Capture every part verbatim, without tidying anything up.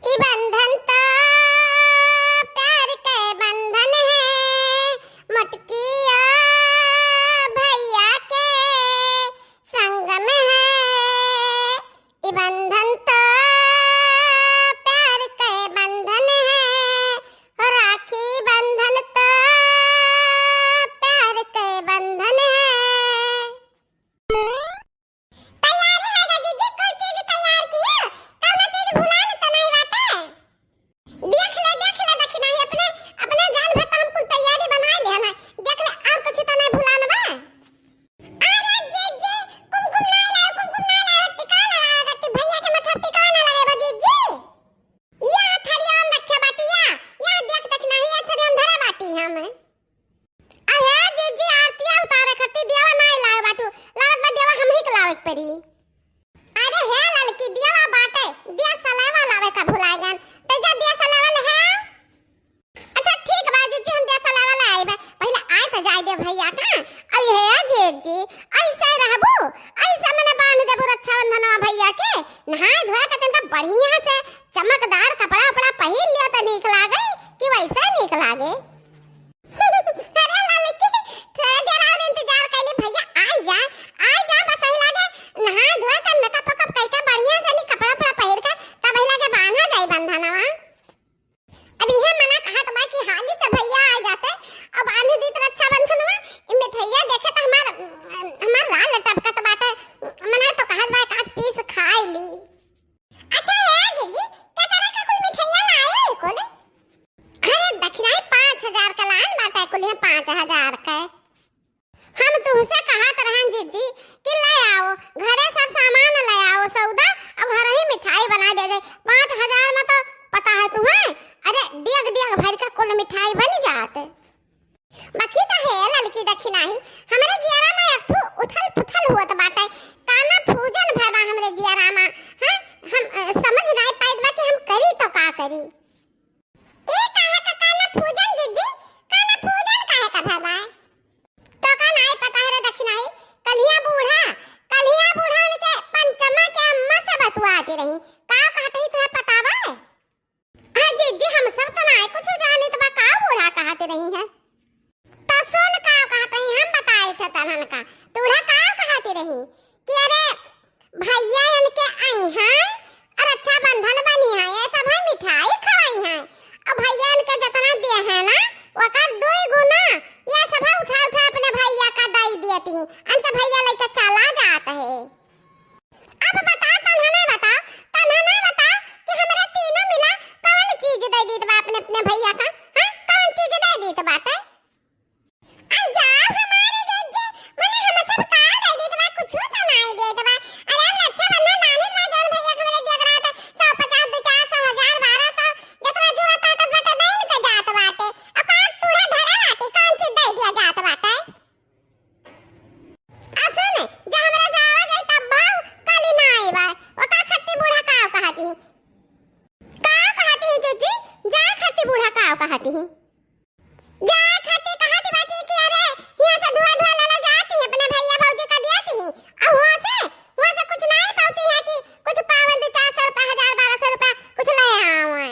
ई बंधन तो प्यार के बंधन है, मोटकी ओ भैया के संग में है। ई बंधन तो प्यार के बंधन है, राखी बंधन तो प्यार के बंधन है। तैयारी है गा जीजी, कुल चीज तैयार किया, कौनो चीज भुलान तो नहीं बाटे? देख ले, देख ले, देखी नहीं, अपने, अपने जान भर तो हम कुल तैयारी बनाई ले हमें। देख ले, और कुछ तो नहीं भुलान बा? अरे जीजी, कुमकुम नहीं लाओ, कुमकुम नहीं लाओ, टिका लगा, अगर तू भैया के माथा टिका ना लगे बा जीजी। या थरिया में रखे बाटी या, या देख, देख नहीं, या थरिया में धरे बाटी हम। अरे जीजी, आरतिया उतारे खातिर दियावा नाई लावे बाटू, लागत बा दियावा हमही के लावे के पड़ी। अरे हे ललकी, दियावा बाटे, दिया सलावा लावे का भुलाए गन, ते जा दिया सलावा ले आओ। अच्छा ठीक बा जीजी, हम दिया सलावा ले आइबे, पहले आए तो जाए दे भैया का। अब हे जीजी, ऐसे रहबू, ऐसे मने बांध देबू रक्षाबंधनवा भैया के, नहाए धोए के तन तो बढ़िया से चमकदार कपड़ा उपड़ा पहिर लिया तो नीक लागे कि वैसे नीक लागे। अरे ललकी, थोड़ा देर और इंतजार कर ले भैया, आ जा, आ जा, बस यही लागे नहा धोए के मेकअप वेकअप कई के बढ़िया से नी कपड़ा उपड़ा पहिर के तब यही लागे बांधा जाई बंधनवा। अब इहे मना कहत बा कि हाली से भैया आ जाते, अब बांध दीत रक्षाबंधनवा, ई मिठाइया देखे तो हमार, हमार लाल टपकत बाटे, मना तो कहत बा एक आध पीस खाई ली। अच्छा हे जीजी, के तरह का कुल मिठाइया लाए हो कुल? अरे दखिनाई पाँच हजार का लान बाटे कुल, है पाँच हजार का। हम तुहसे कहत रहन जीजी कि ले आओ, घरे से सामान ले आओ, सौदा, अब घर ही मिठाई बना दे जाए। पाँच हजार में तो पता है तुम्हें, अरे डेग डेग भर का कुल मिठाई बन जात। बाकी तो हे ललकी दखिनाही, हमरे जियरा में एक ठो उथल पुथल होत बाटे, काना फूजन भय बा हमरे जियरा में। हाँ, हम, अ, समझ नाई पाइत बा कि हम करी तो का करी। ए काहे का काना फूजन जीजी, काना फूजन काहे का भय बा? तो का नाई पता है रे दखिनाही, कलिया बूढ़ा, कलिया बूढ़ा उनके पंचमा के अम्मा से बतुआती रही, का कहत ही तुहे पता बा? हाँ जीजी, हम सब तो नाई कुछ जानित बा, का बूढ़ा कहत रही है? तो सुन का कहत रही, हम बताई थे तनन का। बूढ़ा का कहत रही कि अरे भैया इनके आई हैं और रक्षाबंधन बनी है, ये सब है मिठाई खवाई हैं और भैया इनके जितना दिए हैं ना, ओकर दुई गुना ये सब है उठा उठा अपने भैया का दई देती, इनके भैया लेके चला जात है। अब बताओ, तन्हा ना बताओ, तन्हा ना बताओ कि हमरे तीनों मिला कौन चीज दे दीत बा अपने, अपने भैया का? हाँ, कौन चीज दे दीत बाटे? आ जाओ हमारे जीजी, मने हम सब का दे दीत बा, कुछ तो नाई देत बा। अरे हम रक्षाबंधन बांधित बा, जौन भैया के हमरे दिया रहा था, सौ पचास, दो चार सौ, हजार, बारह सौ, जितना जरूरत है, उतना तो दे के जात बाटे। अब का टूढ़ा धरे बाटे, कौन चीज दे दिया जात बाटे? आ सुन, जब हमरा जावा जाई तब भाव काली ना आईबा। ओका खत्ती बूढ़ा का कहती? का कहती है जीजी? जा खत्ती बूढ़ा का कहती है? जा खत्ती कहती बाटी कि अरे, हियां से धुआ धुआ लेला जाती, अपने भैया भौजी का दियाती, आ हुआ से, हुआ से कुछ नहीं पाती है कि कुछ पावन दो चार सौ रुपया, हजार बारह सौ रुपया कुछ ले आवे।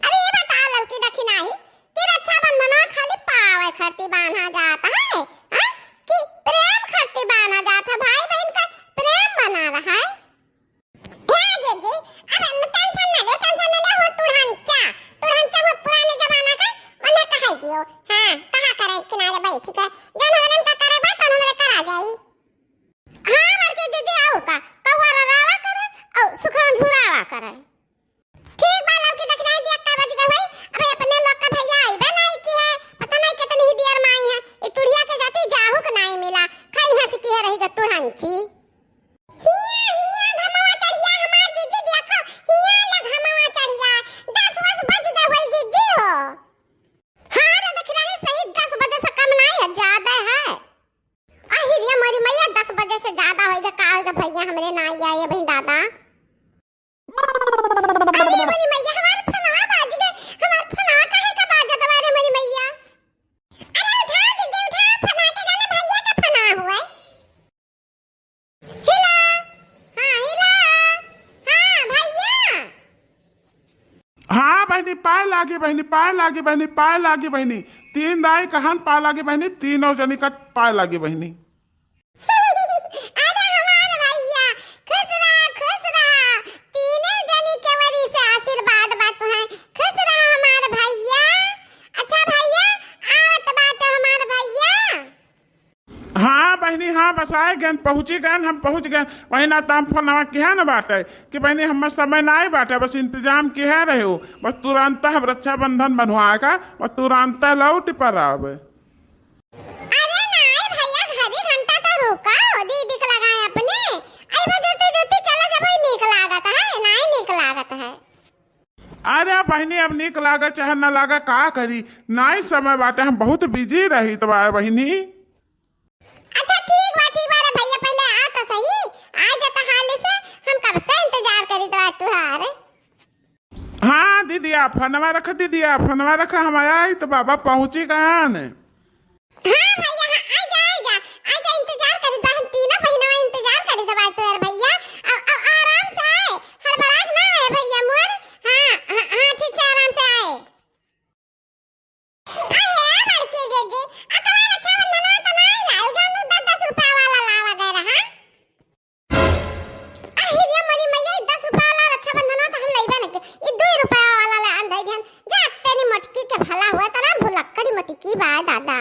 अरे ये बताओ ललकी दखिनाही कि रक्षाबंधनवा खाली पावे खातिर बांधा जात है, हैं? कि प्रेम खातिर बांधा जात है, भाई बहन का प्रेम बना रहा है। हे जीजी, अरे tension ना ले, tension ना ले, वो टुढ़ंचा, टुढ़ंचा वो पुराने जमाना का, उन्हें कहे दियो। हाँ, कहा करे किनारे बैठी के, जौन हमरन का करे बा, तौन हमरे करा जाई। हाँ, बड़की जीजी, और का, कौआ ररावा करे, और सुखवा झुरावा करे। ठीक बा, ललकी दखिनाही दिया कै बज गए होई। अबे अपने लोग का भैया आइबे नहीं की है, पता नहीं कितनी ही देर में आई है। ई टुढ़िया के जाती जाहू के नहीं मिला, खाई हंस की है रही ग टुढ़ंची। हिया, हिया घमवा चढ़िया हमार जीजी देखो, हिया ला घमवा चढ़िया, दस बस बज गए होई जीजी हो। हाँ रे दखिनाही सही दस बजे से कम नहीं है, ज्यादा है। अहिरिया मोरी मैया, दस बजे से ज्यादा होई ग, का होई ग भैया हमरे ना आई आए भाई दादा। हाँ बहिनी, पाए लागी बहिनी, पाए लागी बहिनी, पाए लागी बहिनी। तीन दाई कहन पाए लागी बहिनी, तीनों जनी का पाए लागी बहिनी। अरे हमार भैया, खुश रहा, खुश रहा। तीनों जनी के वरी से आशीर्वाद बा तुहें। खुश रहा हमार भैया। अच्छा भैया, आवत बाटे हमार भैया। हाँ बहिनी, हाँ, बस आए गएन, पहुँची गएन, हम पहुँच गएन। वही ना, त हम फोनवा किहे न बाटे कि बहिनी, हम्मे समय नाई बाटे, बस इंतजाम किहे रहे हो, बस तुरंत हम रक्षाबंधन बन्हवाए का, बस तुरंत लौट पर आवे। अरे नाई भैया, घड़ी घंटा तो रुका, दीदी के लगाए अपने, अइबो जुती जुती चला जब, नीक लागत है, नाई नीक लागत है। अरे बहिनी, अब नीक लागे चाहे ना लागे, का करी, नाई समय बाटे, हम बहुत बिजी रही तो बा बहिनी। अच्छा ठीक बा, ठीक बा रे भैया, पहले आ तो सही, आ जाता हाली से, हम कब से इंतजार करी तो बा तुहार। हाँ दीदिया, फोनवा रख दीदिया, फोनवा रख, हम आई तो बाबा पहुँची गएन। हाँ भैया, हाँ, आ जा, आ जा, आ जा, इंतजार करी बा, हम तीनों बहिनवा इंतजार करी बा तोर भैया। अब, अब आराम से आए, हड़बड़ा के ना आए भैया मोर। हाँ, हाँ, हाँ, ठीक से आराम से आए। अरे बड़की जीजी, अतरा रक्षाबंधन तो नाई लाए, जो दस दस रुपया वाला लावा गए रहा। अहिरे मोरी मैया, ई दस रुपया वाला रक्षाबंधन तो हम लइबे न के, ई दू रुपया वाला ले आन दे दिहन। जा, तेरी मोटकी के भला हुआ, तना भुलक्कड़ी मोटकी बा दादा।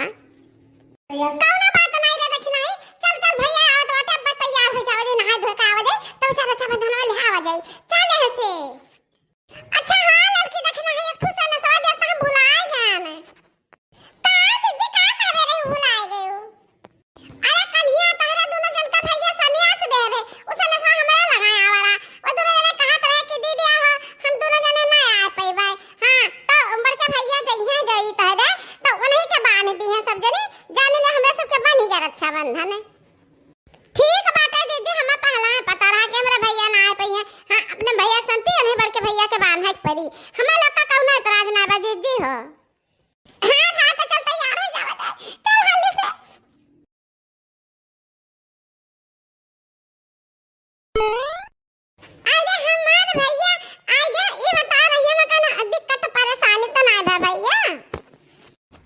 कौनो बात नहीं रे, देखी नहीं, चल चल भैया आवत बाटे, अब तैयार हो जावे दे, नहा धो के आवे दे, तब से रक्षाबंधन वाले आवा जाई। चल यहाँ से। अच्छा हाँ लड़की, देखी नहीं, एक ठू से नसवा दे तो हम भुलाए गए। का जीजी, का कहबे रहे, भुलाए गए हो? अरे कल्हिया तहरे दुनो जन का भैया सन्यास दे रहे, उसे नसवा हमारा लगाया वाला। वो दुनो जने कहत रहे कि दीदी आहो, हम दुनो जने ना आ पइबे। हाँ, तो बड़के भैया जइहे जई तहरे, तो उन्हीं के बांध दी है सब जने, जाने ले हमरा सबके बन गया रक्षाबंधन। ठीक बाटे जीजी, हमें पहला ही पता रहा कि हमरे भैया ना आ पइहे। हाँ, अपने भैया के संती उन्हीं बड़के भैया के बांधे के पड़ी। हमें लोग का कौनो एतराज ना बा जीजी हो। हाँ, हाँ, तो चल तैयार हो जावा जाए। चल हाली से। अरे हमार भैया, आगे ई बता रही है, मका ना दिक्कत परेशानी तो ना बा भैया?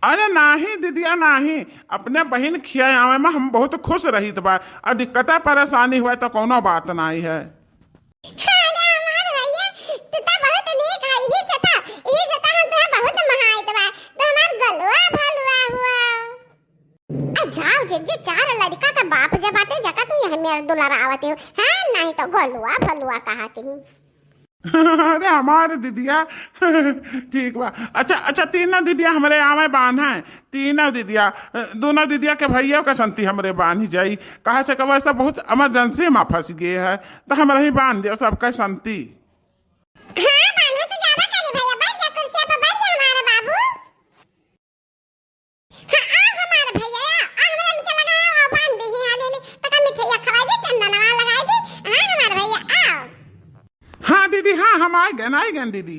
अरे नाही दीदिया नाही, अपने बहिन खिया आवे में हम बहुत खुश रहित बा। आ दिक्कत परेशानी हुआ तो कौनो बात नाही है। अरे हमार भैया, तू तो बहुत नीक है, यही से तो, यही से तो हम तो बहुत महायत बा। तू हमार गलुआ भलुआ हुआ। आ जाओ जीजी, चार लड़का का बाप जब आते जका तू यह मेर दुलार आवत हो, हाँ, नहीं तो गलुआ भलुआ कहत ही। अरे हमारे दीदिया, ठीक बा। अच्छा, अच्छा, तीनों दीदिया हमरे आवे बांधे, तीनों दीदिया, दोनों दीदिया के भैया के संती हमरे बांधी जाई, कहा से कब ऐसा बहुत इमरजेंसी में फंस गए है, तो हमरे ही बांध दियो सबके संती। हाँ, बांधो तो ज्यादा करी भैया, बैठ जा कुर्सिया पर, बैठ जा हमारे बाबू। हाँ, आ हमार भैया, आ, आ हमरा इनके लगाया, आ बांध दी, हाँ, ले, ले, तका मिठाइया खवाई दी, चंदनवा लगाई दी, हाँ, हमार भैया, आओ। हाँ दीदी, हाँ, हम आइ गएन, आइ गएन दीदी।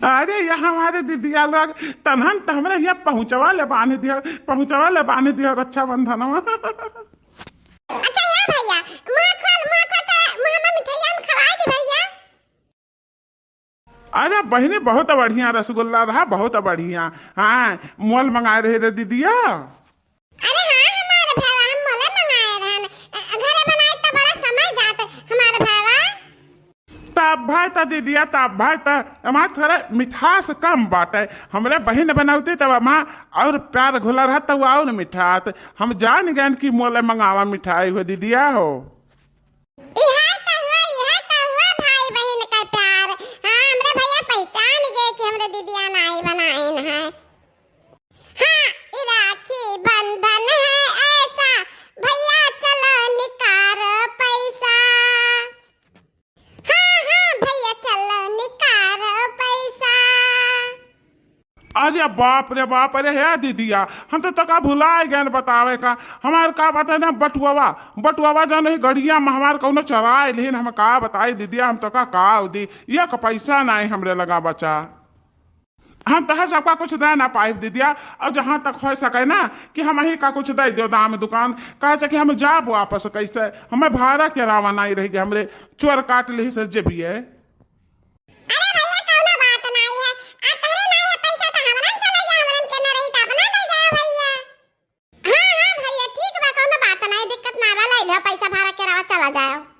अरे, ये हमारे दीदिया लोग, तनहन त हमरे यहाँ पहुँचवा ले बांध दिया, पहुँचवा ले बांध दिया रक्षाबंधनवा। अच्छा, ये भैया, मुँह खोल, मुँह खोल, तो मुँह में मिठाइया हम खवाई दी भैया। अरे बहिनी, बहुत बढ़िया रसगुल्ला रहा, बहुत बढ़िया। हाँ, मोल मंगाए रहे रे दीदिया। अरे हाँ, हमार भावा, हम मोले मंगाए रहन। अ, घरे बनाए त बड़ा समय जात, हमार भावा। तब भाई त दीदिया, तब भाई त हमार थोड़ा मिठास कम बाटे। हमरे बहिन बनौती तब हमार और प्यार घुला रहा, तब और मिठास। हम जान गएन कि मोले मंगावा मिठाई हो दीदिया हो। इहे त हुआ, इहे त हुआ भाई बहिन का प्यार। हाँ, हमरे भैया पहचान गए कि हमरे दीदिया नाई बनाइन है। हाँ, ई राखी बंधन है ऐसा, भैया चलो निकार पैसा। हाँ, हाँ, भैया चलो निकार पैसा। अरे बाप रे बाप, अरे हे दीदिया, हम तो तका भुलाए गएन बतावे का। हमार का बात है ना, बटुआवा, बटुआवा जौन ही गड़िया में हमार कौनो चराए लेहिन, हम का बताई दीदिया, हम तका का दी, एक पैसा नाई हमरे लगा बचा। हम तोहे सबका कुछ दे ना पाइब दीदिया, और जहाँ तक हो सके ना कि हमही का कुछ दे दियो दाम दुकान, कहे से कि हम जाब वापस कैसे, हमें भाड़ा के अलावा नाई रह गए, हमरे चोर काट लिहिस जेबिए। अब पैसा भरा के रवा चला जाओ।